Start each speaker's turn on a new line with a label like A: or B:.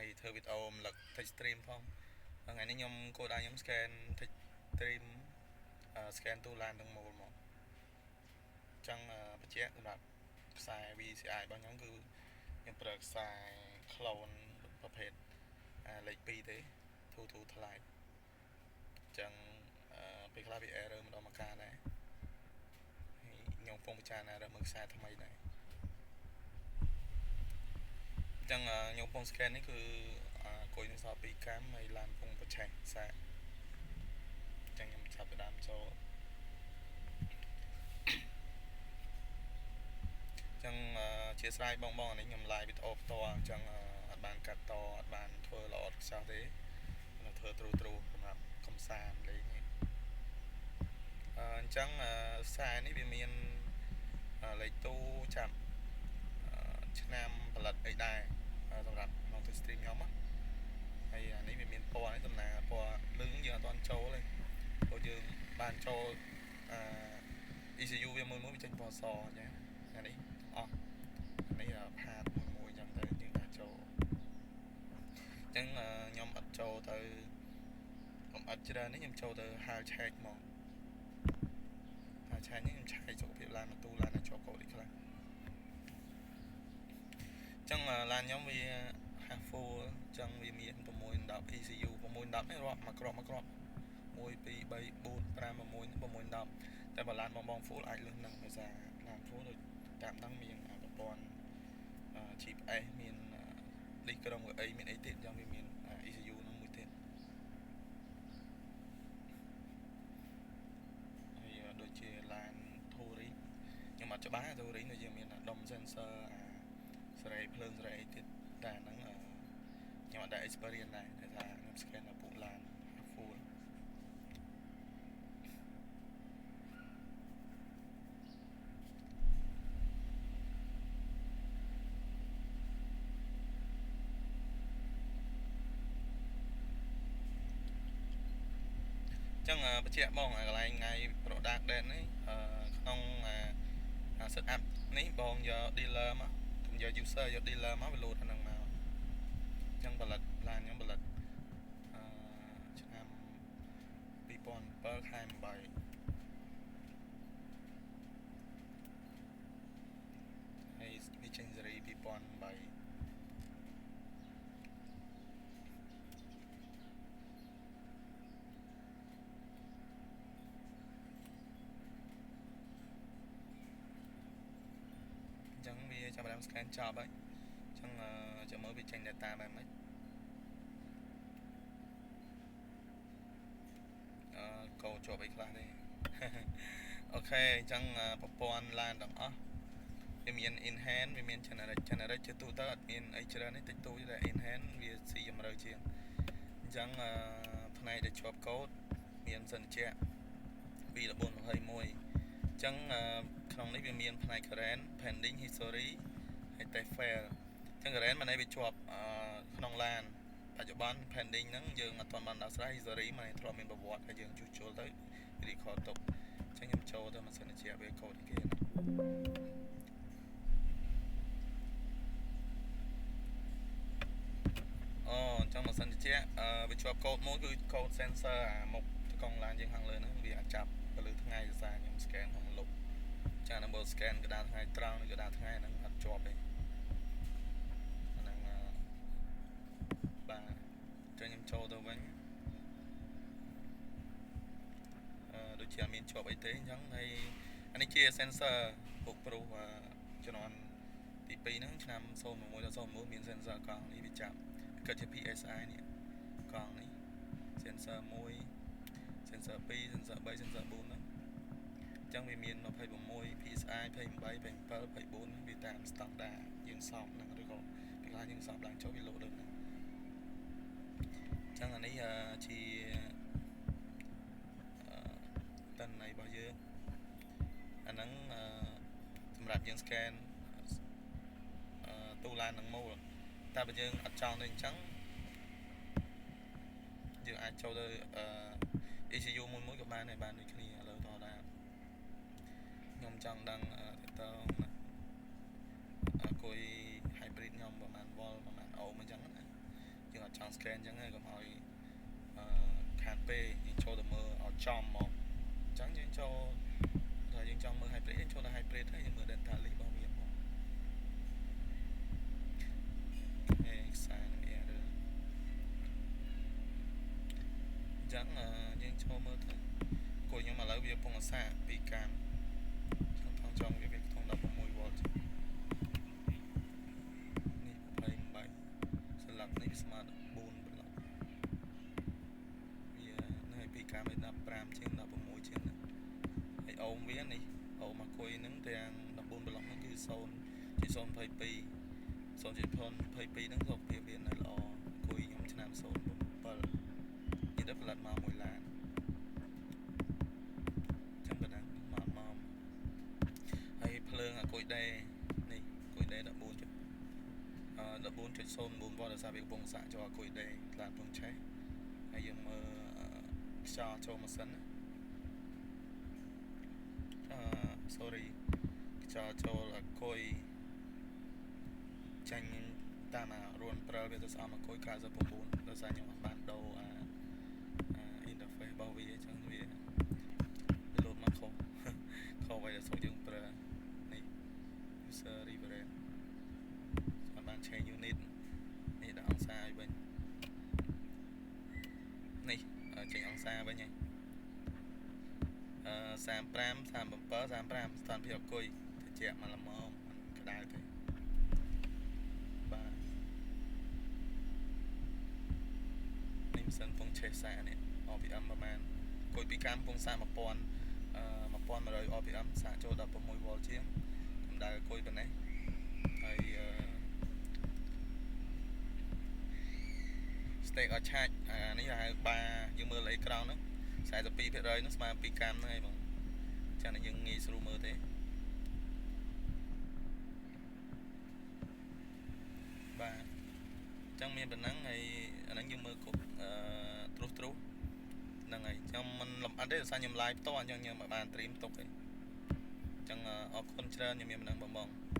A: ហើយធ្វើវីដេអូរំលឹក Techstream ផងថ្ងៃនេះខ្ញុំគោលដៅខ្ញុំ scan Techstream scan ទូឡានទាំងមូលមកចង់បញ្ជាក់សម្រាប់ខ្សែ VCI របស់ខ្ញុំគឺខ្ញុំប្រើខ្សែ clone ប្រភេទលេខ2ទេធូរធូរថ្លៃអញ្ចឹងពេលខ្លះវា error ម្ដងម្កាលដែរហើយខ្ញុំកំពុងពិចារណារកមើលខ្សែថ្មីដែរអញ្ចឹងខ្ញុំកំពុង scan នេះគឺអង្គុយនៅសល់2កាំហើយឡានកំពុងប្រឆេះសាកអញ្ចឹងខ្ញុំចាប់ផ្ដើមចូលអញ្ចឹងជាស្រ័យបងបងអានេះខ្ញុំ live វីដេអូផ្ទាល់អញ្ចឹងអត់បានកាត់តអត់បានធ្វើល្អឥតខ្ចោះទេខ្ញុំធ្វើទ្រូទ្រូសម្រាប់កំសាន្តលេងនេះអញ្ចឹងខ្សែនេះវាមានលេខទូចាប់ឆ្នាំផលិតអីដែរសម្រាប់ក្នុងទៅ stream ខ្ញុំណាហើយអានេះវាមានពណ៌នេះតំណាពណ៌លឿងយើងអត់ទាន់ចូលទេព្រោះយើងបានចូលអឺ ECU វាមួយមួយវាចេញពណ៌សអញ្ចឹងអានេះអស់នេះផាតមួយមួយអញ្ចឹងទៅយើងអាចចូលអញ្ចឹងខ្ញុំអត់ចូលទៅលំអិតច្រើននេះខ្ញុំចូលទៅហាលឆែកមកហាលឆែកនេះខ្ញុំឆែកសុខភាពឡានម៉ូតូឡានឲ្យជាប់កូដអីខ្លះអញ្ចឹងឡានខ្ញុំវា half full អញ្ចឹងវាមាន6 10 ECU 6 10នេះរាប់មួយគ្រាប់មួយគ្រាប់1 2 3 4 5 6 6 10តែបើឡានបងបង full អាចលើសនឹងដោយសារឡាន full ដូចតាមហ្នឹងមានប្រព័ន្ធ GPS មានលីក្រុមកៅអីមានអីទៀតអញ្ចឹងវាមាន ECU ហ្នឹងមួយទៀតហើយដូចជាឡាន Touring ខ្ញុំអត់ច្បាស់ Touring ដូចជាមានដុំ sensor អាសេរីភ្លើងសេរីអីទៀតតែអាហ្នឹងខ្ញុំអត់ได้ experience ដែរតែថាខ្ញុំ scan ដល់ពួកឡាន full ចឹងបញ្ជាក់បងកន្លែងថ្ងៃ product date នេះក្នុងអា set up នេះបងយក dealer មកកុំយក user យក dealer មកវាលោតអាហ្នឹងមកអញ្ចឹងផលិតឡានខ្ញុំផលិតអឺឆ្នាំ2007ខែ8ហើយវាចេញសេរី2008អញ្ចឹងវាចាប់ផ្ដើម scan ចប់ហើយអញ្ចឹងចាំមើលវាចេញ data បែបម៉េចអឺកោជាប់អីខ្លះទេ OK អញ្ចឹងប្រព័ន្ធឡានទាំងអស់វាមាន enhance វាមាន generic generic ជាទូទៅអត់មានអីច្រើនទេតិចតួចតែ enhance វាស៊ីជម្រៅជាងអញ្ចឹងផ្នែកដែលជាប់កូដមានសិនជា2 14 21អញ្ចឹងក្នុងនេះវាមានផ្នែក current pending history ហើយ test fail អញ្ចឹង current មានន័យវាជាប់ក្នុងឡានបច្ចុប្បន្ន pending ហ្នឹងយើងអត់ទាន់បានដោះស្រាយ history មានន័យធ្លាប់មានប្រវត្តិហើយយើងជួសជុលទៅ record ទុកអញ្ចឹងខ្ញុំចូលទៅម៉ាស៊ីនជាវាកូដគេណាអូអញ្ចឹងម៉ាស៊ីនត្រជាក់វាជាប់កូដមួយគឺកូដ sensor អាមុខតកង់ឡានយើងខាងលើហ្នឹងវាអាចចាប់ពលឺថ្ងៃសរសើរខ្ញុំ scan ក្នុងលុបចាហ្នឹងបើ scan កណ្ដាលថ្ងៃត្រង់ឬកណ្ដាលថ្ងៃហ្នឹងអត់ជាប់ទេអាហ្នឹងបាទអញ្ចឹងខ្ញុំចូលទៅវិញអឺដូចជាអត់មានជាប់អីទេអញ្ចឹងហើយអានេះជា sensor ពុកប្រុសជំនាន់ទី2ហ្នឹងឆ្នាំ01ដល់09មាន sensor កង់នេះវាចាប់គិតជា PSI នេះកង់នេះ sensor 1 sensor 2 sensor 3 sensor 4ហ្នឹងអញ្ចឹងវាមាន26 PSI 28 27 24វាតាមស្តង់ដាយើងសប់ហ្នឹងឬក៏ពេលខ្លះយើងសប់ឡើងចុះវាលោតដូចហ្នឹងអញ្ចឹងអានេះជាតន័យរបស់យើងអាហ្នឹងសម្រាប់យើង scan ទូឡាននឹងមូលតែបើយើងអត់ចង់ទៅអញ្ចឹងយើងអាចចូលទៅ ECU មួយមួយក៏បានដែរបានដូចគ្នាឥឡូវតោះខ្ញុំចង់ដឹងតើតងគុយ hybrid ខ្ញុំប្រហែលវ៉ុលប្រហែលអូមអញ្ចឹងណា ចង់ scan អញ្ចឹងហើយកុំឲ្យអឺខាតពេលយើងចូលទៅមើលឲ្យចំហ្មងអញ្ចឹងយើងចូលដល់យើងចង់មើល hybrid យើងចូលទៅ hybrid ហើយយើងមើល data list របស់វាហ្មងហេខ្សែនឹង error អញ្ចឹងយើងចូលមើលទៅគួរខ្ញុំឥឡូវវាកំពុងអាសាពីកាមចង់ថងចង់វាវាខ្ទង់16 volt នេះ28ស្លាប់នេះវាស្មើ14ប្លុកវានៅពីកាម15ជាង16ជាងហ្នឹងហើយអូមវានេះអូមអាគុយហ្នឹងទាំង14ប្លុកហ្នឹងគឺ0.022 0.22ហ្នឹងសុខភាពវានៅល្អគុយខ្ញុំឆ្នាំ07នេះទៅផលិតមកមួយឡានចឹងប៉ុណ្ណឹងមកមកហើយភ្លើងអាគុយដេនេះគុយដេ14ចុច14.09វ៉ាត់ដោយសារវាកំពុងសាកចូលអាគុយដេឡានកំពុងឆេះហើយយើងមើលខ្យល់ចូលម៉ាស៊ីនណាអឺ sorry ខ្យល់ចូលអាគុយចាញ់តាមអារួនព្រិលវាទៅស្អំអាគុយ99ដោយសារខ្ញុំអត់បានដូរអា interface របស់វាអញ្ចឹងវាលោតមកខុសខុសអ្វីដែលសុខយើងប្រើនេះ user reference អត់បាន change unit នេះដាក់អង្សាឲ្យវិញនេះចេញអង្សាវិញហើយអឺ35 37 35ស្ថានភាពអគុយត្រជាក់មកល្មមមិនក្តៅទេបាទនេះម៉ាស៊ីនពងឆេះសានេះ RPM ប្រហែលគុយពីកាមពងសា1000អឺ1100 RPM សាកចូល16 V ជាងកម្ដៅគុយប៉ុណ្ណេះហើយអឺ stake ឲ្យឆាច់អានេះហៅបាយើងមើលអេក្រង់ហ្នឹង42%ហ្នឹងស្មើ2កាមហ្នឹងឯងបងចា៎យើងងាយស្រួលមើលទេបាទអញ្ចឹងមានប៉ុណ្ណឹងហើយអាហ្នឹងយើងមើលគ្រប់អឺត្រុសត្រុសហ្នឹងហើយខ្ញុំមិនលំអិតទេដោយសារខ្ញុំ live ផ្ទាល់អញ្ចឹងខ្ញុំមិនបានត្រៀមទុកទេអញ្ចឹងអរគុណច្រើនខ្ញុំមានប៉ុណ្ណឹងបងបង។